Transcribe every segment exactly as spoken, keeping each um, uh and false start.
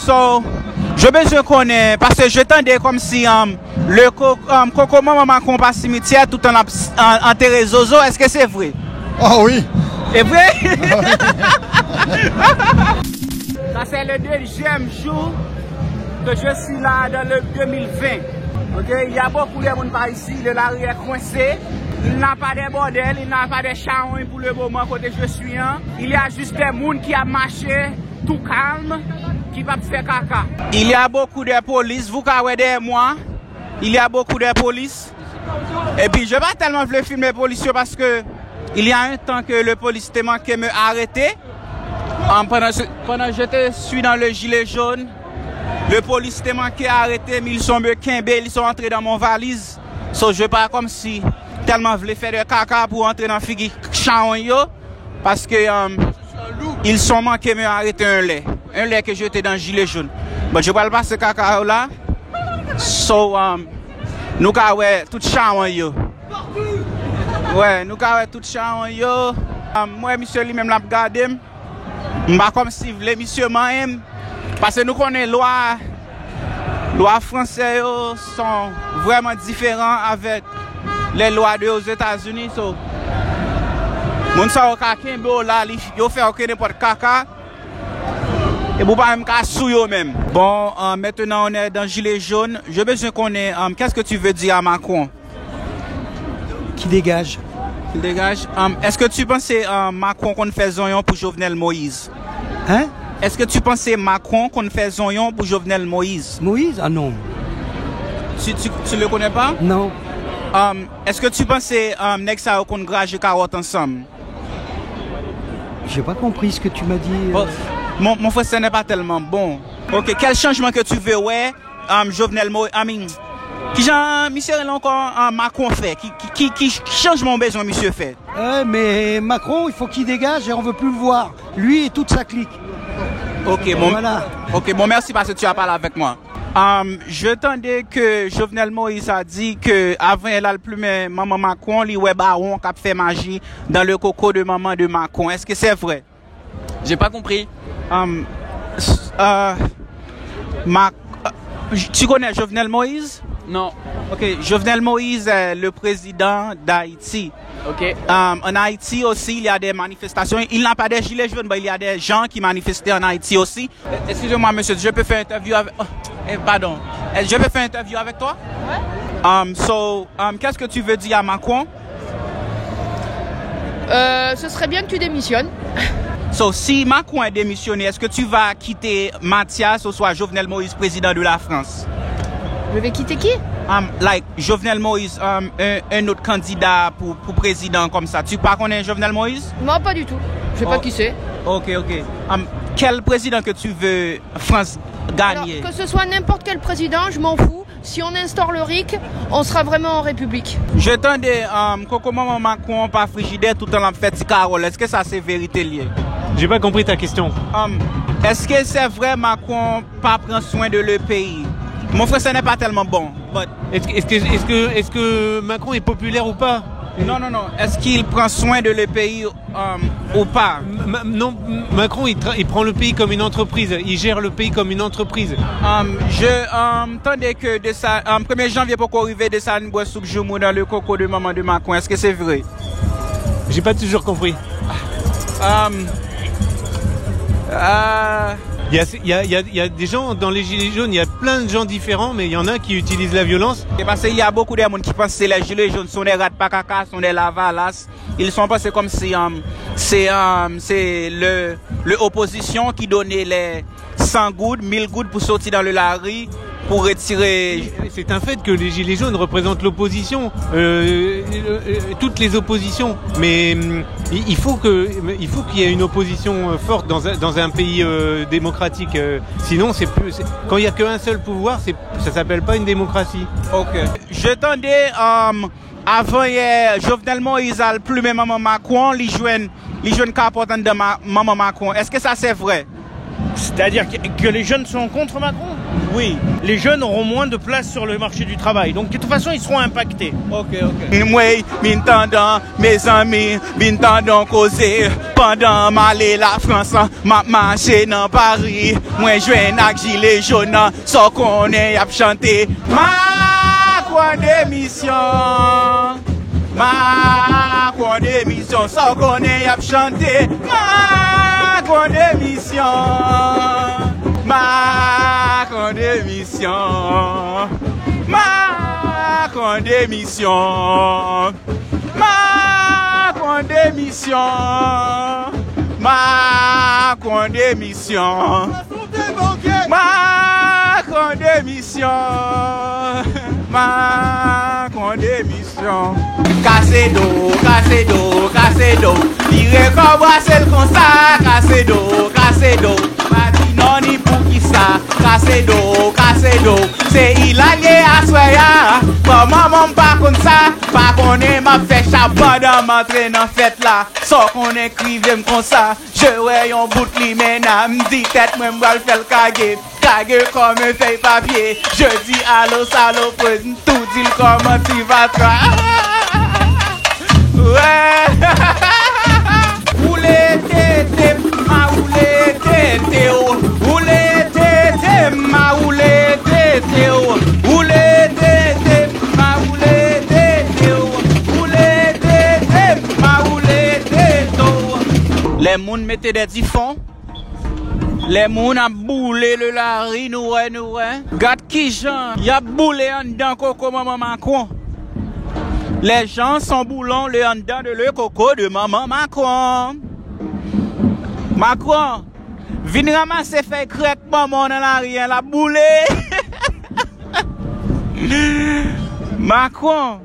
So, je bezwen konnen, paske je tande kòmsi, um, le ko-, um, koko manman Macron pa simityè, tout an ap s-, an, antere zozo, èske se vre? Oh oui. E vre? Ça, c'est le deuxième jour que je suis là dans le deux mille vingt. Ok, il y a beaucoup de monde par ici, le lari est coincé. Il n'a pas de bordel, il n'a pas de chawony pour le moment, kote je suis, hein. Il y a juste des moun ki ap mache tou kalm, ki p ap fè kaka. Il y a beaucoup de police, vous ka wè dèyè mwen, il y a beaucoup de police. Epi, je pa tèlman vle filme polis yo paske il y a un temps que le police te manke me arrêter. Um, pendant, ce- pendant que je suis dans le gilet jaune, le police te manke arrêter, mais ils sont me kenbe, ils sont entrés dans mon valise. So, je pa kòmsi tèlman vle fè de kaka pou antre nan figi chawony yo. Paske, um, ils sont manke me arrêter un lè. Un lè ke je te dans gilet jaune. Bon, je pral pase kaka yo la. So, um, nou ka wè tout chawony yo. Wè, nou ka wè tout chawony yo. Um, mwen, misye li menm l ap gade m. M pa kòmsi vle misye manyen m. Paske nou konnen lwa, lwa fransè yo son vrèman diferan avèk les lois de Ozetazini. So, moun sa yo ka kenbe w la, li, yo fè w ke nenpòt kaka. Epi w pa menm ka sou yo menm. Bon, euh, maintenant on est dans gilet jaune. Je bezwen konnen, euh, qu'est-ce que tu veux dire à Macron? Qui dégage. Qu'il dégage. Um, est-ce que tu penses, euh, Macron konn fè zonyon pou Jovenel Moïse? Hein? Est-ce que tu penses Macron konn fè zonyon pou Jovenel Moïse? Moïse? Ah non. Tu, tu, tu le connais pas? Non. Um, est-ce que tu penses, um, nèg sa yo konn graje kawòt ansanm? J'ai pas compris ce que tu m'as dit. Bon, mon, mon français n'est pas tellement bon. Ok, quel changement que tu veux wè, um, Jovenel Moïse, I mean, kijan misye rele ankò, um, Macron fè? Ki, ki, ki, ki chanjman w bezwen misye fè? Euh, mais Macron, il faut qu'il dégage et on veut plus le voir. Lui et toute sa clique. Ok, bon. Voilà. Ok, bon, merci parce que tu as parlé avec moi. Um, je tande ke Jovenel Moïse a di ke avan l al plimen manman Macron, li wè bawon k ap fè maji dans le coco de maman de Macron. Est-ce que c'est vrai? J'ai pas compris. Um, s- euh, Mac- euh, tu connais Jovenel Moïse? Non. Ok, Jovenel Moïse est le président d'Haïti. Ok. Euh, en Haïti aussi, il y a des manifestations. Il n'a pas des gilets jaunes, mais il y a des gens qui manifestaient en Haïti aussi. Euh, Excusez-moi, monsieur, je peux faire interview avec... Oh, eh, pardon. Euh, Je peux faire interview avec toi? Um, so, um, qu'est-ce que tu veux dire à Macron? Euh, ce serait bien que tu démissionnes. So, si Macron est démissionné, est-ce que tu vas quitter Mathias ou soit Jovenel Moïse, président de la France? Je vais quitter qui? Um, like, Jovenel Moïse, um, un, un autre candidat pour, pour président comme ça. Tu pas connais Jovenel Moïse? Non, pas du tout. Je sais pas Oh. Qui c'est. Ok, ok. Um, quel président que tu veux France Alors, gagner? Que ce soit n'importe quel président, je m'en fous. Si on instaure le RIC, on sera vraiment en République. Je tande, um, koko manman Macron pa frijidè tout an l ap fè ti kawòl. Èske sa se verite l ye? J'ai pas compris ta question. Um, èske se vre Macron pa pran swen de le pays? Mon français n'est pas tellement bon, but Est-ce que, est-ce que, est-ce que, est-ce que Macron est populaire ou pas? Non, non, non. Est-ce qu'il prend soin de le pays, um, ou pas? Ma- non, Macron, il, tra- il prend le pays comme une entreprise. Il gère le pays comme une entreprise. Um, je um, tande ke Desa- um, premye janvye poko rive, Desalin bwè soup joumou nan le koko de manman de Macron. Èske se vre? J'ai pas toujours compris. Um, euh, Il y a, il y a- il y a- il y a des gens dans les Gilets jaunes, il y a plein de gens différents, mais il y en a qui utilisent la violence. Se paske il y a beaucoup de moun ki panse les gilets jaunes sont des rats pa kaka, sont des lavalas. Ils sont pensés comme si um, c'est um, c'est le, le opposition qui donnait les cent goud, mille goud pour sortir dans le lari pour retirer. C'est un fait que les Gilets jaunes représentent l'opposition, euh, euh, euh, toutes les oppositions. Mais hum, il il faut que, il faut qu'il y ait une opposition euh, forte dans un, dans un pays euh, démocratique. Euh, sinon, c'est plus, c'est- quand il y a qu'un seul pouvoir, c'est, ça s'appelle pas une démocratie. Ok. Je tande um, avan yè Jovenel Moïse al plimen manman Macron, li jwenn li jwenn kapòt anndan ma- manman Macron. Èske sa se vre? C'est-à-dire que, que les jeunes sont contre Macron ? Oui. Les jeunes auront moins de place sur le marché du travail. Donc, de toute façon, ils seront impactés. Ok, ok. Mwen, min tandan, mezanmi, vin tandan koze. Pandan m ale Lafrans, m ap mache nan Pari. Mwen jwenn ak jile jòn, sa w konnen y ap chante. Macron demisyon. Macron demisyon, sa w konnen y ap chante. Macron demisyon. Macron demisyon. Macron demisyon. Macron demisyon. Macron demisyon. Macron demisyon. Macron demisyon. Kase do, kase do, kase do. Vire kò w, brase l konsa. Kase do, kase do. Pa di non ni poukisa. Kase do, kase do. Se Ilan ye aswè a. Kòman manman m pa konn sa? Pa konnen m ap fè chap pandan m antre nan fèt la. Sa w konnen k rive m konsa. Je wè yon bout limena, m di tèt mwen m pral fè l kage. Kage kòm yon fèy papye. Je di alo saloprez, m tou di l kòman ti fatra. Wè. Woule tete m, ma woule tete w. Woule tete m, ma woule tete w. Woule tete m, ma woule tete w. Woule tete m, ma woule tete w. Lè moun mete dè difon, lè moun ap boule le lari, nou wè, nou wè. Gad kijan y ap boule anndan koko manman Macron. Les gens sont boulons le anndan de le koko de manman Macron. Macron, vin ranmase fèy krèk manman w nan lari a, l ap boule. Macron,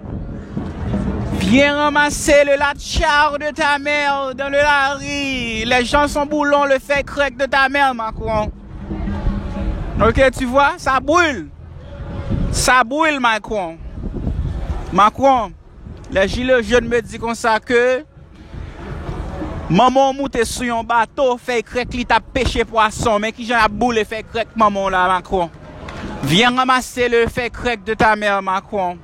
viens ramasser le latchar de ta mère dans le lari. Les gens sont boulons, le fèy krèk de ta mère, Macron. Ok, tu vois, ça brûle. Ça brûle, Macron. Macron, les gilets jaunes me di konsa ke manman w moute sou yon bato, fèy krèk li t ap peche pwason. Men kijan y ap boule fèy krèk manman w la, Macron. Viens ramasser le fèy krèk de ta mère, Macron.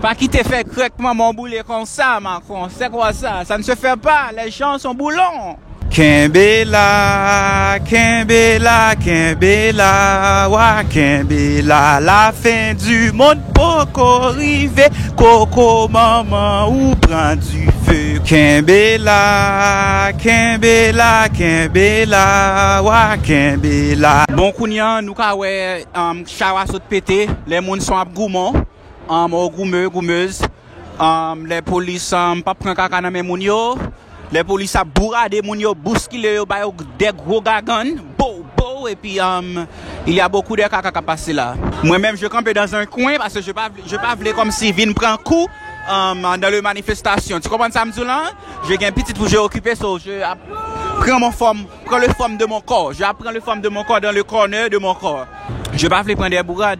Pa kite fèy krèk manman w boule konsa, Macron. C'est quoi ça? Ça ne se fait pas. Les gens sont boulons. Kenbe la, kenbe la, kenbe la, wa kenbe la, la fin du monde poko rive, koko manman ou pran dife. Kenbe la, kenbe la, kenbe la, wa kenbe la. Bon, kounye a, nou ka wè, um, chawa sot pete, lè moun son ap goumen, um, o goumen, goumez, um, lè polis, um, p ap pran kaka nan men moun yo, lè polis ap bourade moun yo, bouskile yo, ba yo de gwo gagann, bow, bow, epi, um, il y a beaucoup de kaka k ap pase la. Mwen menm, je kanpe dans un coin, paske je pa, je pa vle kòmsi vin pran kou, um, dans le manifestation. Tu comprends sa m di w la? Je gen pitit pou je okipe, so je ap pran mon fòm, pran le fòm de mon corps. Je ap pran le fòm de mon corps dans le corner de mon corps. Je pa vle pran de bourad.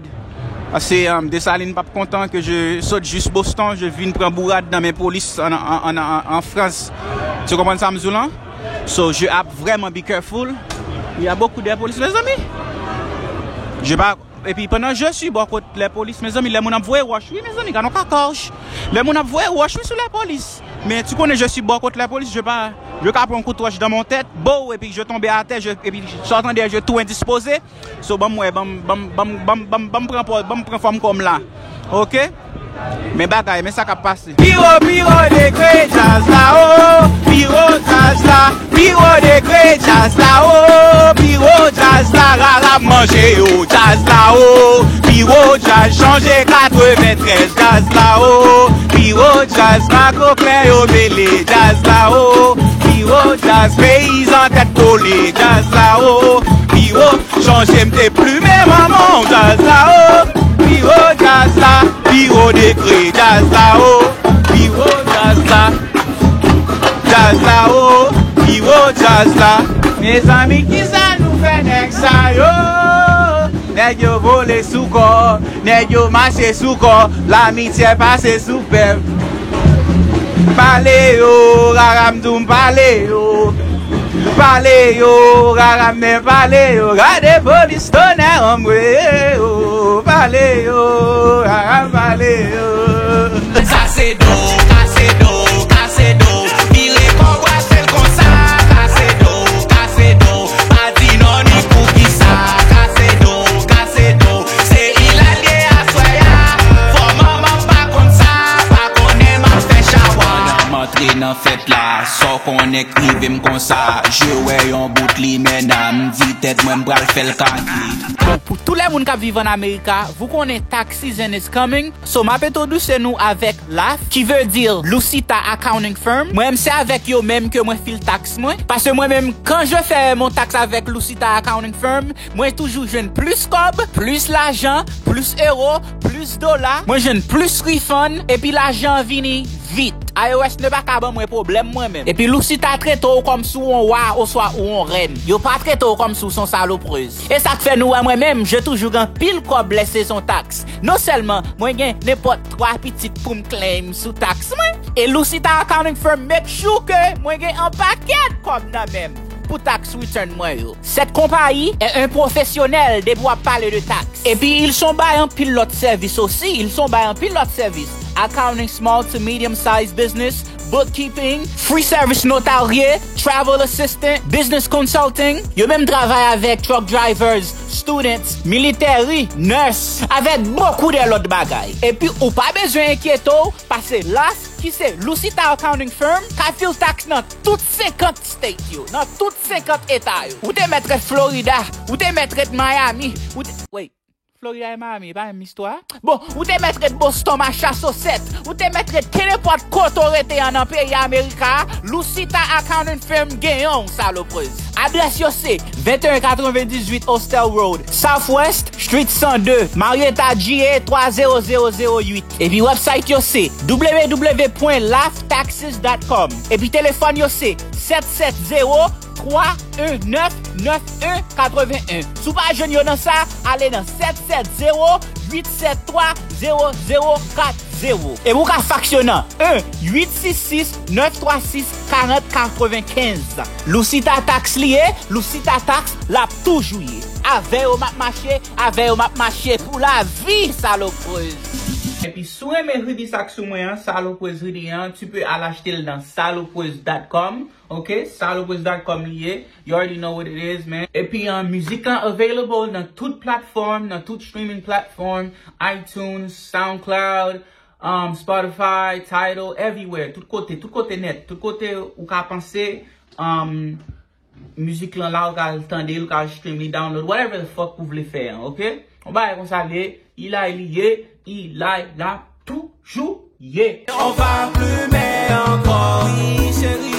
Paske, um, Desalin p ap kontan ke je sot jis Boston, je vin pran bourad nan men polis an, an, an, an, an Frans. Tu comprends sa m di w la? So, je ap vrèman be careful. Il y a beaucoup de police, mes amis. Je pa, epi pandan je suis bò kot lè polis, mes amis, lè moun ap voye wòch, wi, mes amis, gad yon kakòch. Lè moun ap voye wòch, wi, sou lè polis. Men tu connais, je suis bò kot lè polis, je pa, je ka pran yon kout wòch dans mon tête, bow, epi je tombe atè, je, epi sòtan dèyè, je tou endispoze. So, ban m wè, ban m, ban m, ban m, ban m, ban m, ban m pran pòz, ban m pran fòm kò m la. Ok? Men bagay, men sa k ap pase. Pi wo, pi wo degre djaz la, o, pi wo djaz la, pi wo degre djaz la, o, pi wo djaz la, rara manje yo, djaz la, o, pi wo djaz chanje katreventrèz, djaz la, o, pi wo djaz makoklè yo mele, djaz la, o, pi wo djaz peyizan tèt kole, djaz la, o, pi wo Chonje m te plimen manman w djaz la o. Pi wo djaz la, pi wo degre djaz la o. Pi wo djaz la, djaz la o. Pi wo djaz la. Mezanmi, kisa nou fè nèg sa yo? Nèg yo vole sou kò, nèg yo mache sou kò, lamityè pase sou pèp. Pale yo, rara m di w m pale yo. Pale yo, rara men pale yo, gade polis tonè anmwe yo, pale yo, rara pale yo. Sa se do, kase do, kase do, vire kò brase l konsa, kase do, kase do, pa di non ni poukisa, kase do, kase do, se Ilalye aswè a, fò manman pa konn sa, pa konnen m ap fè chawa. Pandan m antre nan fèt la, sa w konnen k rive m konsa, je wè yon bout limena, m di tèt mwen m pral fè l kake. Bon, pou tout lè moun k ap viv an Amerika, vous konnen tax season is coming. So, m ap entwodise nou avèk laf, ki vle di Lucita Accounting Firm. Mwen menm, se avèk yo menm ke mwen fil tax mwen. Paske mwen menm, quand je fais mon taxe avec Lucita Accounting Firm, mwen toujou jwenn plis kòb, plis lajan, plis ewo, plis dola. Mwen jwenn plis refund, epi lajan an vini vit. I R S ne pa ka ban mwen pwoblèm mwen menm. Epi Lucita trete w kòmsi w on wa oswa ou on rèn. Yo pa trete w kòmsi w son saloprez. E sa k fè nou wè mwen menm, je toujou gen anpil kòb lè sezon tax. Non sèlman mwen gen nenpòt twa pitit pou m claim sou tax mwen, e Lucita Accounting Firm make sure ke mwen gen an pakèt kòb nan men m pou tax return mwen yo. Cette compagnie est un professionnel depi w ap pale de tax. Epi ils sont bay anpil lòt sèvis osi, ils sont bay anpil lòt sèvis. Accounting small to medium size business, bookkeeping, free service notarié, travel assistant, business consulting. Yo menm travay avèk truck drivers, students, military, nurse, avèk bokou de lòt bagay. Epi ou pa bezwen enkyete w, paske laf, ki se Lucita Accounting Firm, ka fil tax nan tout senkant state yo, nan tout senkant eta yo. Ou te mèt ret Florida, ou te mèt ret Miami, ou te, wait, Florida e Miami, e pa menm istwa? Bon, ou te mèt ret Boston, Massachusetts, ou te mèt ret kenenpòt kote w rete an nan peyi Amerika, Lucita Accounting Firm genyen w, saloprez. Adrès yo se venteyen katrevendizuit Hostel Road, Southwest Street san de, Marietta, G A twa zewo zewo zewo uit. Epi website yo se w w w pwen laf taxes dot com. Epi telefòn yo se sèt sèt zewo twa en nèf nèf en katreven en. Si w pa jwenn yo nan sa, ale nan sèt sèt zewo uit sèt twa zewo zewo kat zewo. Epi w ka faks yo nan en uit sis sis nèf twa sis karant katrevenkenz. Lucita Tax li ye, Lucita Tax l ap toujou ye. Avè yo m ap mache, avè yo m ap mache pou lavi, saloprez. Epi si w renmen Rudy Sax sou mwen an, saloprez Rudy an, tu peux al achte l nan saloprez dot com, ok? Saloprez dot com li ye. You already know what it is, man. Epi an, mizik lan available nan tout platfòm, nan tout streaming platform, iTunes, SoundCloud, um, Spotify, Tidal, everywhere. Tout kote, tout kote nèt, tout kote ou ka panse, um, mizik lan la, ou ka al tande l, ou ka al stream li, download, whatever the fuck ou vle fè an, ok? On bagay konsa l ye, Ilay li ye, Ilay l ap toujou ye. On va plumen ankò, wi, cheri.